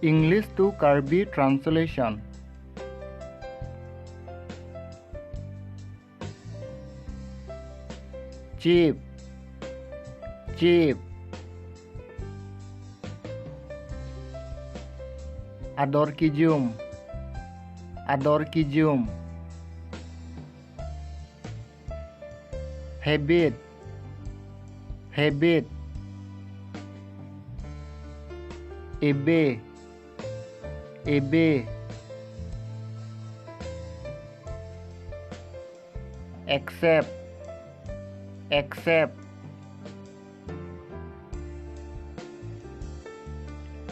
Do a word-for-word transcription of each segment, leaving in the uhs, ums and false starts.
English to Karbi translation. Chip, chip. Ador kijum, ador kijum. Habit, habit. Ebe, ebe. Accept, accept.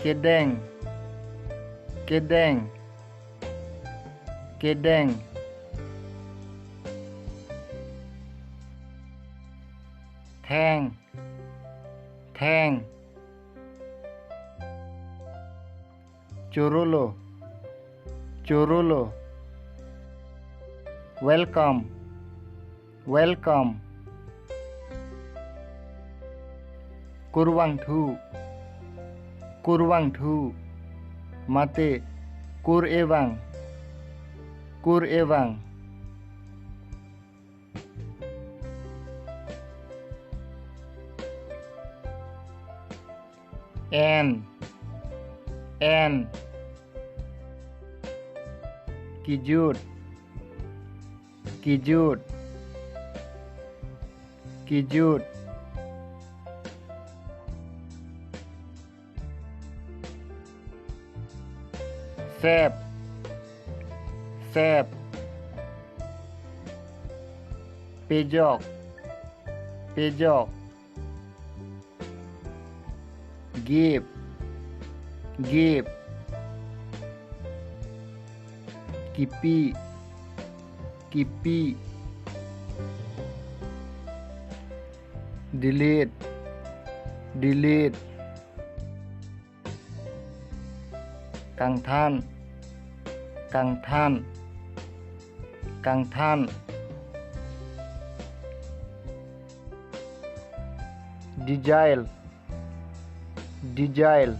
Kedeng, kedeng, kedeng. Theng, theng. Chorolo, chorolo. Welcome, welcome. Kurvangthu, kurvangthu. Mate, kur-evang, kur-evang. En, en. Kejut, kejut, kejut. Sep, sep. Pejok, pejok. Give, give. Kipi, kipi. Delete, delete. Kangthan, kangthan, kangthan. Dejal, dejal.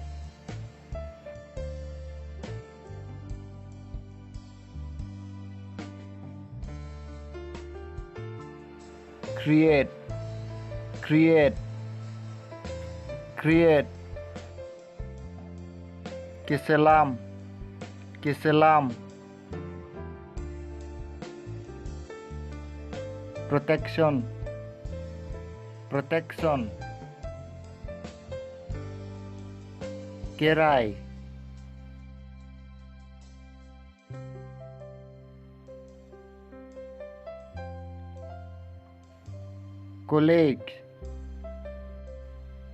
Create, create, create. Keselam, keselam. Protection, protection. Kerai. Colleague,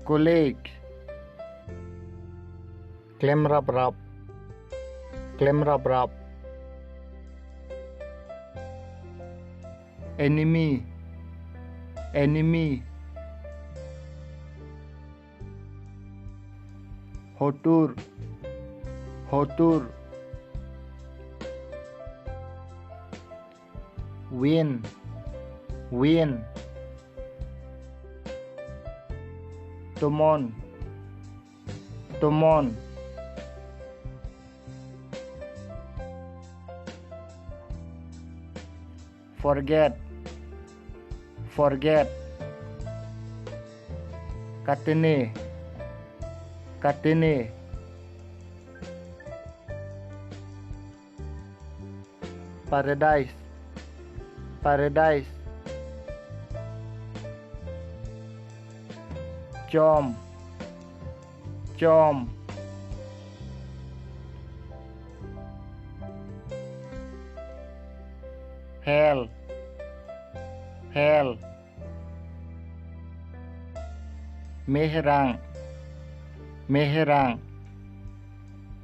colleague. Klemraprap, klemraprap. Enemy, enemy. Hotur, hotur. Win, win. Tomon, tomon. Forget, forget. Katene, katene. Paradise, paradise. Chom, chom. Hell, hell. Mehrang, mehrang,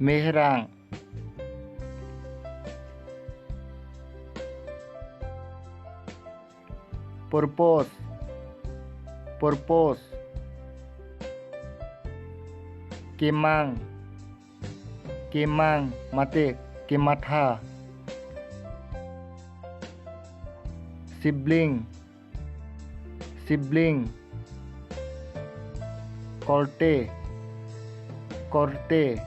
mehrang. Purpose, purpose. Kemang, kemang mate kematha. Sibling, sibling. Korte, korte.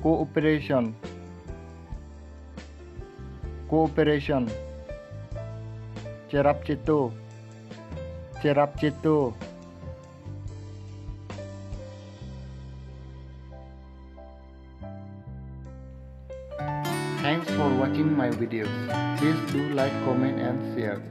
Cooperation. Cooperation. Cherap chetu. Cherap chetu. Thanks for watching my videos. Please do like, comment and share.